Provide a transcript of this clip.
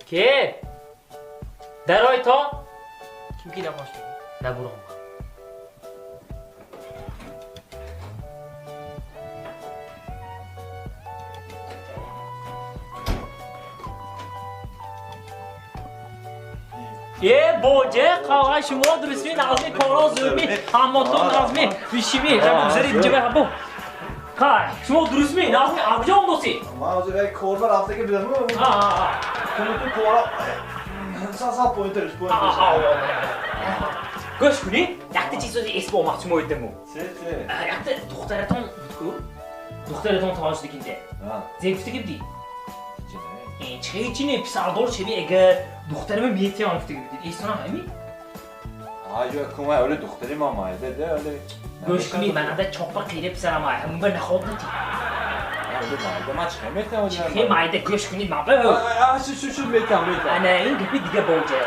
Ке? Даройтон? Kim ki namosh? Набуром. Е, боҷе, қалғай шумо дурустми, нағзми, коро зӯрми, ҳаммотон нағзми, вишими, ҳамзари ҷабе ҳабо. Қай, шумо дурустми, нағзми, абҷо омдоси? Ман ҳозир як корба рафтаги бидаму. А, а, Кунуту кора. Са поинтериш, а, поинтериш. а, гӯш кунӣ, якта чиз ози эс бомад шумо идаму. Се, се. Якта духтаратон будку? Духтаратон таваллуд шудагинде. А, Зе гуфтаги будӣ? чине. Чӣ чине писардор шави агар духтарама метиям гуфтаги будӣ. Эсона ҳами? А, ё кума оле духтари ма майда де оле. Гӯш кунӣ, манада чопа қире писарама, ҳамун нахоб натӣ. Оле майда ма чӣ метам? Чӣ майда гӯш кунӣ, ма А, шу шу шу метам, метам. Ана ин гапи дига боҷа.